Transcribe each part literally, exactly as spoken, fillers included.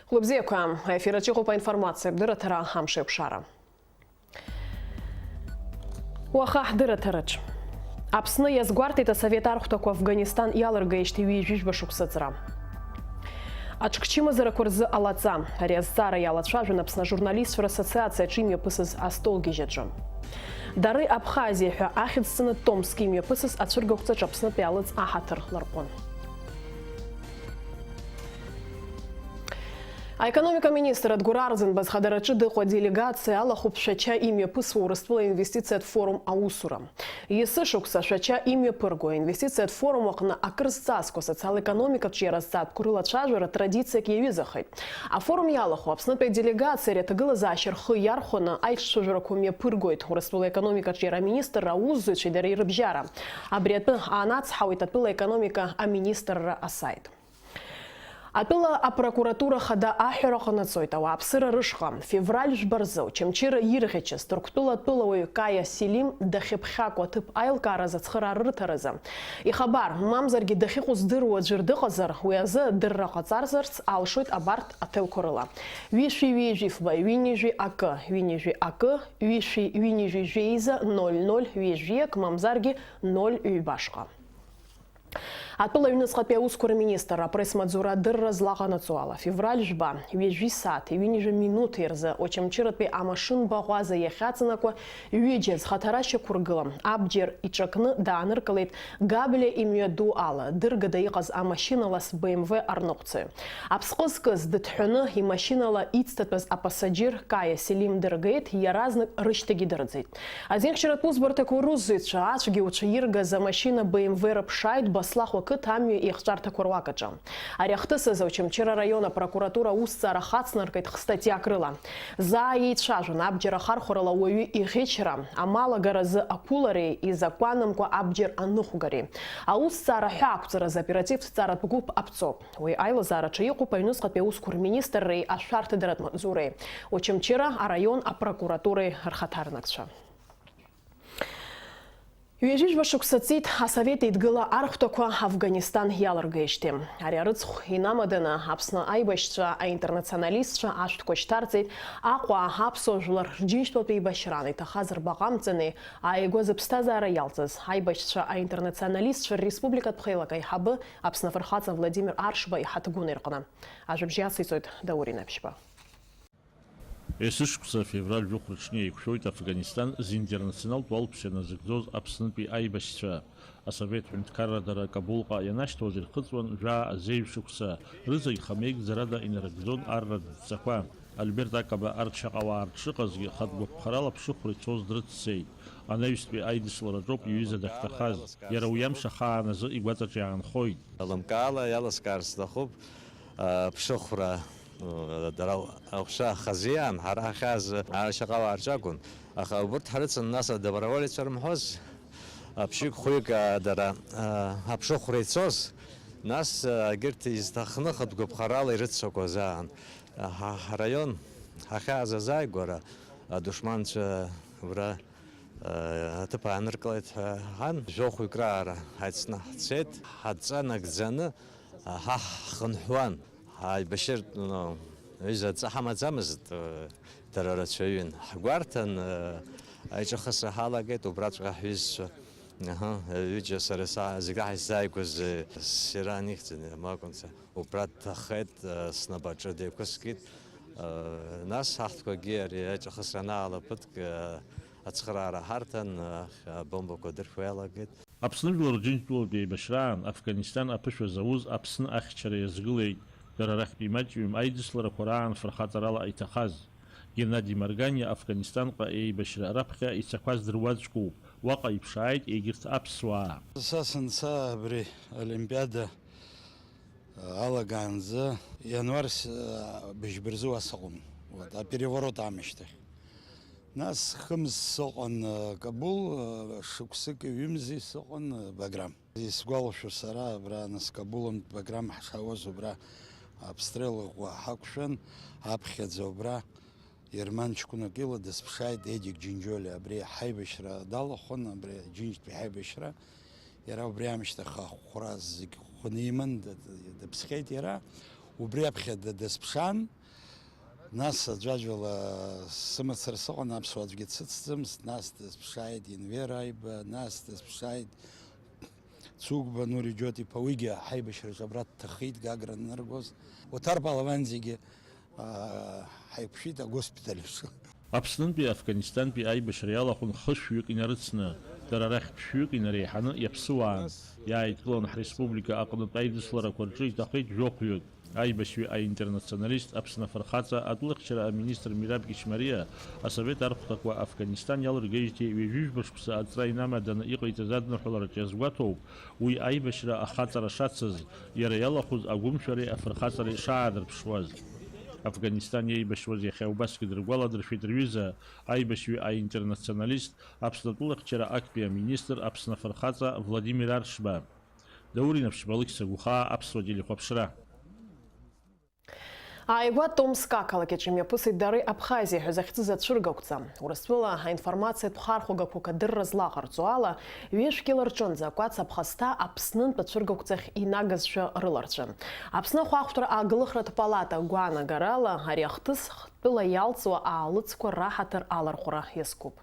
Хәлыбзиақәа, аефир аҿы иҟоуп аинформациатә дырраҭара Амшеиқәшара. Уаха ҳдырраҭараҿ. Аԥсны иазгәарҭеит асовет архәҭақәа Афганистан иалыргеижьҭеи ҩажәижәба шықәса ҵра. Аҿкчымазарақәа рзы алаҵа. Ари азҵаара иалацәажәон Аԥсны ажурналистцәа рассоциациаҿы имҩаԥысыз астолгьежь аҿы. Дары Абхазиа ҳәа ахьӡ ҵаны Томск имҩаԥысыз ацәыргақәҵаҿ Аԥснытәи алыҵ аҳаҭыр ларҟәын. Аекономика министр Адгәыр Арӡынба зхадараҿы дыҟоу аделегациа алахәуп Шәача имҩаԥысуа Урыстәыла инвестициатә форум аусура. Есышықәса Шәача имҩаԥырго инвестициатә форум аҟны акыр зҵазкуа асоциал-економикатә ҿиара азҵаатәқәа рылацәажәара традициак иаҩызахеит. Афорум иалахәу Аԥснытәи аделегациа ари аҭагылазаашьа рхы иархәаны аиҿцәажәарақәа мҩаԥыргоит Урыстәыла аекономикатә ҿиара аминистрра аусзуҩцәеи дареи рыбжьара. Абри атәы аанацҳауеит атәыла аекономика аминистрра асаит. Атәыла апрокуратура хада аҳәара ҟанаҵоит ауааԥсыра рышҟа, февраль жәба рзы Очамчыра ирӷьычыз Ҭырқәтәыла атәылауаҩ Каиа Селим дахьыԥхьакуа аҭыԥ аилкааразы ацхыраара рырҭаразы. Ихабар, мамзаргьы дахьыҟоу здыруа аӡәыр дыҟазар, уи азы адырра ҟаҵарзарц алшоит абарҭ аҭелқәа рыла: ҩышәи ҩажәи фба, ҩынҩажәи акы, ҩынҩажәи акы, ҩышәи ҩынҩажәи жәеиза, ноль ноль ҩажәи акы, мамзаргьы ноль ҩба шҟа. Атәыла аҩныҵҟатәи аусқәа рминистрра апресс-маҵзура адырра злаҟанаҵо ала, февраль жәба, ҩажәи сааҭи ҩынҩажәи минуҭи рзы Очамчыратәи амашьынбаҟә аза иахьаҵанакуа ҩыџьа зхаҭара шьақәыргыла абџьар иҿакны дааныркылеит Габлиа имҩаду ала дыргада иҟаз амашьына лас Б М В арныҟәцаҩ. Аԥсҟы зкыз дыҭҳәаны имашьынала ицҭатәаз апасаџьыр Каиа Селим дыргеит, иаразнак рышьҭагьы дырӡит. Азинхьчаратә усбарҭақәа русзуҩцәа ацәгьауцәа иргаз амашьына Б М В рыԥшааит Баслахә ақыҭа амҩа еихҵәарҭақәа руак аҿы. Ари ахҭыс азы Очамчыра араион апрокуратура аусҭҵаара хацнаркит хстатиак рыла. Заа еицәажәон абџьар ахархәарала ауаҩы иӷьычра, амал агаразы ақәылареи изакәанымкәа абџьар аныҟәгареи. Аусҭҵаара ҳәаақәҵаразы оперативтә ҭҵааратә гәыԥ аԥҵоуп. Уи аилазаараҿы иҟоуп аҩныҵҟатәи аусқәа рминистрреи ашәарҭадаратә маҵзуреи, Очамчыра араион апрокуратуреи рхаҭарнакцәа. Ҩажәижәба шықәса ҵит Асовет Еидгыла архәҭақәа Афганистан иалыргеижьҭеи. Ари арыцхә инамаданы Аԥсны аибашьцәа аинтернационалистцәа ашәҭқәа шьҭарҵеит Аҟәа аԥсуа жәлар рџьынџьтәылатә еибашьраан иҭахаз рбаҟа амҵани ааигәа зыԥсҭазаара иалҵыз аибашьцәа аинтернационалистцәа рреспубликатә хеилак аиҳабы Аԥсны афырхаҵа Владимир Аршба иҳаҭгәын ирҟны. Ажәабжь иациҵоит Даур Инаԥшьба. Есышықәса афевраль жәохә рыҽны еиқәшәоит Афганистан зинтернационалтә уалԥшьа назыгӡоз Аԥснытәи аибашьцәа. Асовет ҳәынҭқарра дара Кабулҟа ианашьҭуаз ирхыҵуан жәаа зеижә шықәса, рызегь хамеигӡарада инарыгӡон арратә дҵақәа. Альберт Акаба арҭ шаҟа уаа рҿы шыҟазгьы, хатә гәаԥхарала аԥшыхәра ицоз дрыццеит. Анаҩстәи аидыслараҿоуп иҩыза дахьҭахаз. Иара уи амш ахаан азы игәаҵаҿ иаанхоит. Алымкаала иаласкаар сҭахуп, а, ԥшыхәра, а, дара аҟәша хазиаан, ҳара ҳахьааз, а, шаҟа уаа рҿы акәын. Аха убырҭ ҳрыцын, нас, адоброволеццәа рымҳәоз, а, ԥшьҩык-хәҩык, а, дара, а, аԥшыхәра ицоз, нас, а, егьырҭ изҭахны хатә гәаԥхарала ирыццакуаз аан. А, ҳа-, ҳраион ҳахьааз азааигәара, адушманцәа убра Аҭыԥ ааныркылеит ҳәа ҳан, жәохәҩык раара ҳаицны ҳцеит, ҳадҵа нагӡаны ҳа ҳхынҳәуан. Ҳаибашьыртә, ну, ҩыза адҵа ҳамаӡамызт, дара рацәаҩын. Ҳгәарҭан, аиҿахысра ҳалагеит, убраҵәҟьа ҳҩызцәа. Аҳа, ҩыџьа сара са-, зегь раҳа исзааигәаз, ссиран ихьӡын, иара акәымзар. Убра дҭахеит, снапаҿы деиқәыскит. Нас ҳахәҭқәагьы ари аиҿахысра анаала ԥыҭк, ацхыраара ҳарҭан, абомбақәа дыршәуа иалагеит. Аԥсны жәлар рџьынџьтәылатә еибашьраан Афганистан аԥышәа зауз Аԥсны ахьчара иазгылеит, дара рахьтә имаҷҩым аидысларақәа раан фырхаҵарала иҭахаз. Геннади Марганиа Афганистанҟа еибашьра раԥхьа ицақәаз дыруаӡәкуп, уаҟа иԥшааит егьырҭ аԥсуаа. Са санца абри Олимпиада алагаанӡа, иануар с-, быжьба рзы уа сыҟан, вот, апереворот аамышьҭахь. Нас хымз сыҟан, э, Кабул, э, шықәсыки ҩымзи сыҟан, э, Баграм. Исгәалашәо сара, абра нас Кабулынтә Баграм ҳшаауаз убра обстрел ӷәӷәа ҳақәшәан, аԥхьаӡа убра Ерман ҷкәынак ила дысԥшааит Едик Џьынџьолиа, абри ҳаибашьра далахәын, абри Џьынџьтәи ҳаибашьра. Иара убри аамышьҭахь ахәра зегь хәны иман, д-, д-, дыԥсхьеит иара. Убри аԥхьа да-, дысԥшаан, нас аӡәаӡәала сымацара сыҟан, аԥсуа аӡәгьы дсыцӡамызт, нас дысԥшааит Енвер Аиба, нас дысԥшааит Цугба Нури Џьот-иԥа, уигьы ҳаибашьраҿы абра дҭахеит, Гагра аннаргоз. Оҭар Палаван зегьы, аа, ҳаиқәшәеит агоспиталь аҿы. Аԥснынтәи Афганистантәи аибашьра иалахәын хышәҩык инарыцны, дара рахьтә шәҩык инареиҳаны иаԥсыуаан. Иааидкылан ҳреспублика аҟнытә аидысларақәа рҿы иҭахеит жәохәҩык. Аибашьҩы аинтернационалист, Аԥсны афырхаҵа, атәылахьчара аминистр Мираб Кичмариа асовет архәҭақәа Афганистан иалыргеижьҭеи ҩажәижәба шықәса аҵра инамаданы иҟаиҵаз адныҳәалараҿ иазгәаҭоуп уи аибашьра ахаҵара шацыз, иара иалахәыз агәымшәареи афырхаҵареи шаадырԥшуаз. Афганистан иеибашьуаз иахьа убасгьы дыргәаладыршәеит рҩыза, аибашьҩы аинтернационалист, Аԥсны атәылахьчара актәи аминистр, Аԥсны афырхаҵа Владимир Аршба. Даур Инаԥшьба, Алықьса Гәхаа, Аԥсуа телехәаԥшра. Ааигәа Томск ақалақь аҿы имҩаԥысит Дары Абхазиа ҳәа захьӡыз ацәыргақәҵа. Урыстәыла аинформациатә хархәагақәак адырра злаҟарҵо ала, ҩышә кьыла рҿынӡа акәац аԥхасҭа Аԥснынтә ацәыргақәҵахь инагазшәа рыларҵәан. Аԥсны ахәаахәҭра ааглыхратә палата гәаанагарала ари ахҭыс хтәыла иалҵуа аалыҵқәа раҳаҭыр алархәра иазкуп.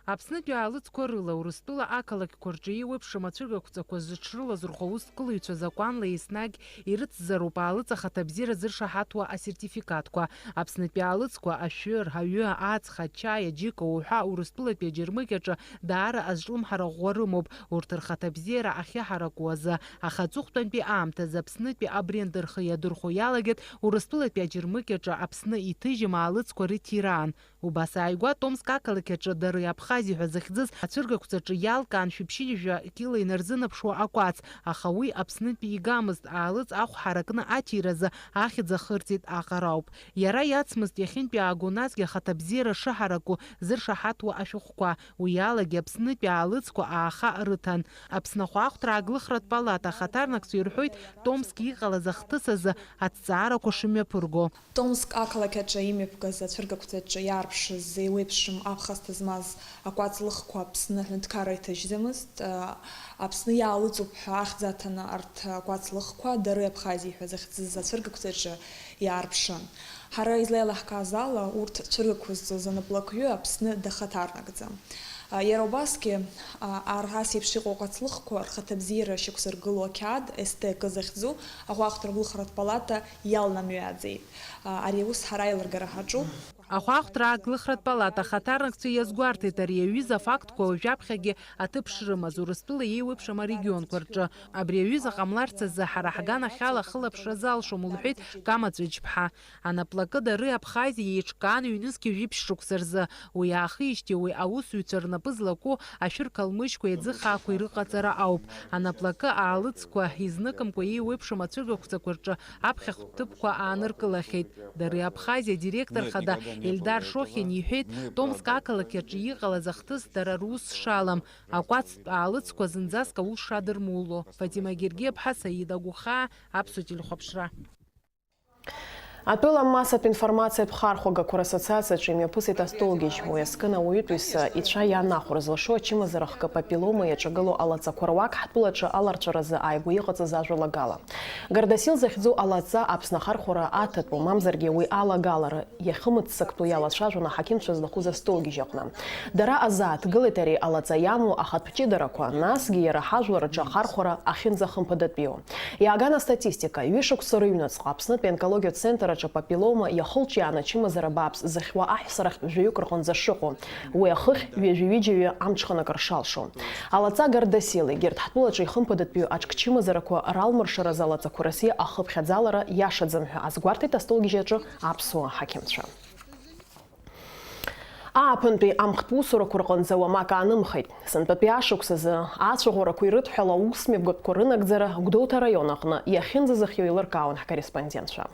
Аԥснытәи аалыҵқәа рыла Урыстәыла ақалақьқәа рҿы еиуеиԥшым ацәыргақәҵақәа зыҽрылазырхәо аусҭкылаҩцәа закәанла еснагь ирыцзароуп аалыҵ ахаҭабзиара зыршаҳаҭуа асертификатқәа. Аԥснытәи аалыҵқәа ашәыр, аҩы, аҵх, ачаи, аџьыка уҳәа Урыстәылатәи аџьармыкьаҿы даара азҿлымҳара ӷәӷәа рымоуп урҭ рхаҭабзиара ахьыҳараку азы, аха аҵыхәтәантәи аамҭазы Аԥснытәи абренд рхы иадырхәо иалагеит Урыстәылатәи аџьармыкьаҿы Аԥсны иҭыжьым аалыҵқәа рыҭираан. Убас ааигәа Томск ақалақь аҿы Дары Абхази ҳәа захьӡыз ацәыргақәҵаҿы иалкаан шәиԥшьынҩажәа кила инарзынаԥшуа акәац, аха уи Аԥснытәи игамызт, аалыҵ ахә ҳаракны аҭиразы ахьӡ ахырҵеит аҟара ауп. Иара иацмызт иахьынтәи ааго, насгьы ахаҭабзиара шыҳараку зыршаҳаҭуа ашәҟәқәа, уи алагьы Аԥснытәи аалыҵқәа ааха рыҭан. Аԥсны ахәаахәҭра ааглыхратә палата ахаҭарнакцәа ирҳәоит Томск иҟалаз ахҭыс азы аҭҵаарақәа шымҩаԥырго. Томск ақалақь аҿы имҩаԥгаз ацәыргақәҵаҿы иаарԥшыз еиуеиԥшым аԥхасҭа змаз акәац лыхқәа Аԥсны аҳәынҭқарра иҭыжьӡамызт. Аԥсны иаалыҵуп ҳәа ахьӡ аҭаны арҭ акәац лыхқәа Дары Абхазиа ҳәа захьӡыз ацәыргақәҵаҿы иаарԥшын. Ҳара излеилаҳкааз ала, урҭ цәыргақәызҵоз анаплакҩы Аԥсны дахаҭарнакӡам. Иара убасгьы, ар-, ас еиԥш иҟоу акәацлыхқәа рхаҭабзиара шьақәзыргыло ақьаад С Т К захьӡу ахәаахәҭра аглыхратә палата иалнамҩаӡеит. Ари аус ҳара аилыргара ҳаҿуп. Ахәаахәҭра аглыхратә палата ахаҭарнакцәа иазгәарҭеит ари аҩыза афактқәа уажәаԥхьагьы аҭыԥ шрымаз Урыстәыла еиуеиԥшым арегионқәа рҿы. Абри аҩыза ҟамларц азы ҳара ҳганахьала ахылаԥшра залшом, лҳәеит Кама Ҵәыџьԥҳа. Анаплакы Дары Абхазиа еиҿкаан ҩнызқьи жәиԥшь шықәса рзы. Уи аахижьҭеи уи аусзуҩцәа рнапы злаку ашәыр қалмыжьқәеи аӡыхаақәеи рыҟаҵара ауп. Анаплакы аалыҵқәа изныкымкәа еиуеиԥшым ацәыргақәҵақәа рҿы аԥхьахәтә ҭыԥқәа ааныркылахьеит. Дары Абхазиа адиректор хада Ельдар Шохин иҳәеит, Томск ақалақь аҿы иҟалаз ахҭыс дара рус шалам, акәацтә аалыҵқәа зынӡаск аус шадырмуло. Фатима Гергиаԥҳа, Саида Гәхаа, Аԥсуа телехәаԥшра. Атәыла массатә информациатә хархәагақәа рассоциациаҿы имҩаԥысит астолгьежь. Уи азкын ауаҩытәыҩса ицәа иаанахәара зылшо ачымазара хкы папиллома иаҿагылоу алаҵақәа руак ҳтәылаҿы аларҵәаразы ааигәа иҟаҵаз ажәалагала. Гардасил захьӡу алаҵа Аԥсны ахархәара аҭатәу, мамзаргьы уи алагалара иахьымыццактәу иалацәажәон аҳақьымцәа злахәыз астолгьежь аҟны. Дара азааҭгылеит ари алаҵа иамоу ахатә ҷыдарақәа, насгьы иара ҳажәлар рҿы ахархәара ахьынӡахымԥадатәиу. Иааган астатистика, ҩышықәса рыҩнуҵҟа Аԥснытәи онкологиатә центр аҿы папиллома иахылҿиааны ачымазара бааԥс зыхьуа аҳәса рахьтә жәаҩык рҟынӡа шыҟоу, уи ахыхь ҩажәи ҩыџьаҩы амҽханакыр шалшо. Алаҵа Гардасил, егьырҭ ҳтәылаҿы ихымԥадатәиу аҿкчымазарақәа ралмыршаразы алаҵақәа Россиа ахыԥхьаӡалара иашаӡам ҳәа азгәарҭеит астолгьежь аҿы аԥсуа ҳақьымцәа. Ааԥынтәи амхтә усурақәа рҟынӡа уамак аанымхеит. Сынтәатәи ашықәс азы ацәаӷәарақәа ирыдҳәалоу аусмҩаԥгатәқәа рынагӡара Гәдоуҭа араион аҟны иахьынӡазыхиоу еилыркаауан ҳкорреспондентцәа.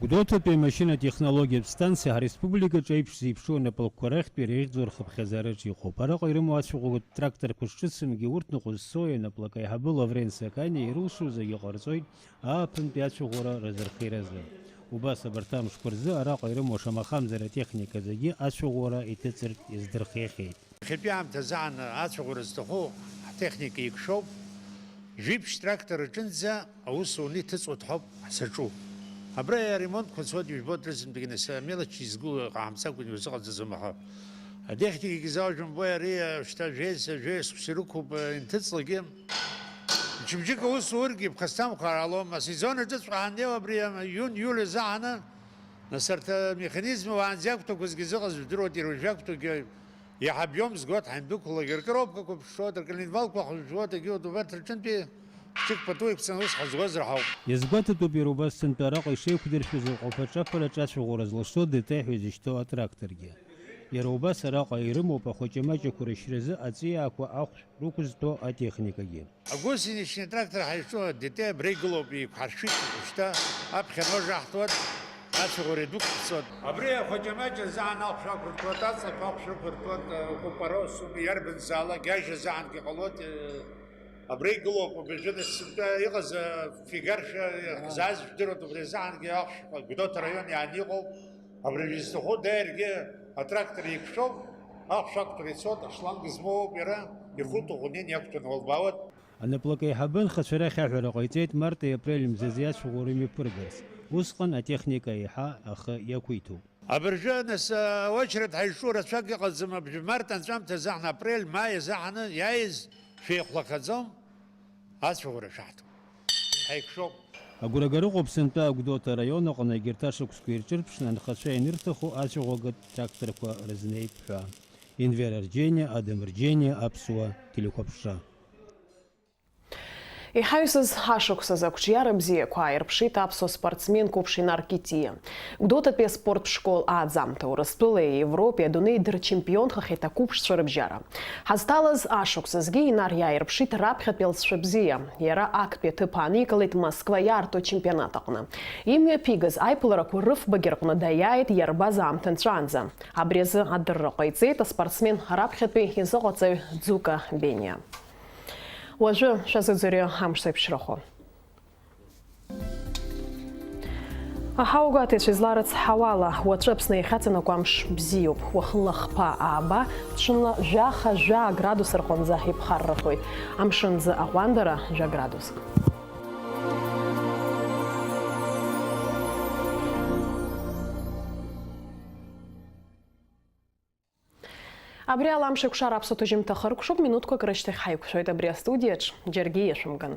Гәдоуҭатәи амашьынатә технологиатә станциа ҳреспубликаҿы еиԥш зеиԥшу анаплакқәа рахьтә иреиӷьӡоу рхыԥхьаӡараҿы иҟоуп. Араҟа ирымоу ацәаӷәақәа тракторқәа шҿыцымгьы, урҭ ныҟәызцои анаплак аиҳабы Лаврент Саканиа ирылшо зегьы ҟарҵоит ааԥынтәи ацәаӷәара разырхиаразы. Убас абарҭ амшқәа рзы араҟа ирымоу шамахамзар атехника зегьы ацәаӷәара иҭыҵыртә издырхиахьеит. Иахьатәи аамҭазы аан ацәаӷәара зҭаху ҳтехника икшоуп. Жәиԥшь трактор аҿынӡа аус уны иҭыҵуа дҳәоуп ҳзаҿу. Абра аремонтқәа цоит, ижәбоит, рызынтәык нас амелочь изгу ҟаҳамҵакәа иузыҟаҵаӡом, аха атехникагьы заужәымбои, ари шьҭа жәеиза, жәеиза шықәса ирықәуп, инҭыҵлакгьы. Мчыбжьык аус ургьы ԥхасҭамхар ҟалом, асезон аҿыҵәҟьа ҳаннеи абри иуни-иули азы ҳаны, нас арҭ амеханизм уаанӡа иақәҭәақәазгьы зыҟаз жәдыруеит, иара уажә иақәҭәогьы Иаҳа обиом згоит, ҳаимдәықәлалак, ркыроупқәақәа ԥшуеит, рколинвалқәа хәыжәжуеит, егьи урҭ убарҭ рҿынтәи хәҷык пату иқәҵаны ус ҳазгозар ҳауп. Иазгәаҭатәуп иара убас сынтәа араҟа ишеиқәдыршәаз лҟәаԥа-ҿаԥара аҿацәаӷәара зылшо ДТ ҳәа изышьҭоу атракторгьы. Иара убас араҟа ирымоуп ахәаҷамаҷақәа рышьразы аҵиаақәа ахәшә рықәызҭәо атехникагьы. Агусеничный трактор ҳаиҿу адетеи абра игылоуп, еиқәҳаршәит, шьҭа аԥхьа ножаҳҭуеит, ацәаӷәара идәықәҵоит. Абри ахәаҷамаҷа азаан ахәшә ақәырҭуеит, аҵлақәа ахәшә рықәырҭуеит, купоросуми, иарбанзаалак иажьа азаангьы ҟалоит, абра игылоуп, абыржәы нас сынтәа иҟаз афигаршәа, зааз жәдыруеит, убри азаангьы ахәшә Гәдоуҭа араион иааны иҟоуп, абыржәы изҭаху дааиргьы атрактор еиқәшәоуп, ахәшә ақәтәара ицоит, ашланг змоуп иара, ихәы ҭыӷәӷәаны иақәтәаны уалбаауеит. Анаплак аиҳабы анхацәа рахь аҳәара ҟаиҵеит марти апрели мзазы иацәаӷәара имҩаԥыргарц. Усҟан атехника еиҳа ахы иақәиҭуп. Абыржәы, нас, аочеред ҳаиҿу рацәак иҟаӡам, абжәы март анҵәамҭазы ҳны апрель, маи азы ҳны иааиз шәеихәлахаӡом, ацәаӷәара шәаҳҭо. Ҳаиқәшәоуп. Агәрагара ыҟоуп сынтәа Агәдоуҭа араион аҟны егьырҭ ашықәсқәа ирҿырԥшны анхацәа ианырҭаху ацәаӷәагатә тракторқәа рызнеип ҳәа. Енвер Арџьениа, Адам Арџьениа, Аԥсуа телехәаԥшра. Иҳаҩсыз ашықәсазы ақәҿиара бзиақәа ааирԥшит аԥсуа спортсмен қәыԥш Инар Китиа. Гәдоуҭатәи аспорт школ ааӡамҭа, Урыстәылеи Европеи адунеи дырчемпионхахьеит ақәыԥшцәа рыбжьара. Ҳазҭалаз ашықәсазгьы Инар иааирԥшит раԥхьатәи алҵшәа бзиа. Иара актәи аҭыԥ ааникылеит Москва иаарту ачемпионат аҟны. Имҩаԥигаз аиԥыларақәа рыфбагьы рҟны даиааит иарбаз аамҭа нҵәаанӡа. Абри азы адырра ҟаиҵеит аспортсмен раԥхьатәи изыҟаҵаҩ Ӡука Бениа. Уажәы шәазыӡырҩы амш зеиԥшрахо. Аҳауагәаҭаҩцәа изларыцҳауала, уаҵәы Аԥсны иахьаҵанакуа амш бзиоуп. Уахынла хԥа ааба, ҽынла жәаха-жәаа градус рҟынӡа иԥхаррахоит. Амшын ӡы аҟәандара жәа градуск. Абри ала амш еиқәшара аԥсуа ҭыжьымҭа хыркәшоуп, минуҭқәак рышьҭахь ҳаиқәшәоит абри астудиаҿ, џьаргьы иашәымган.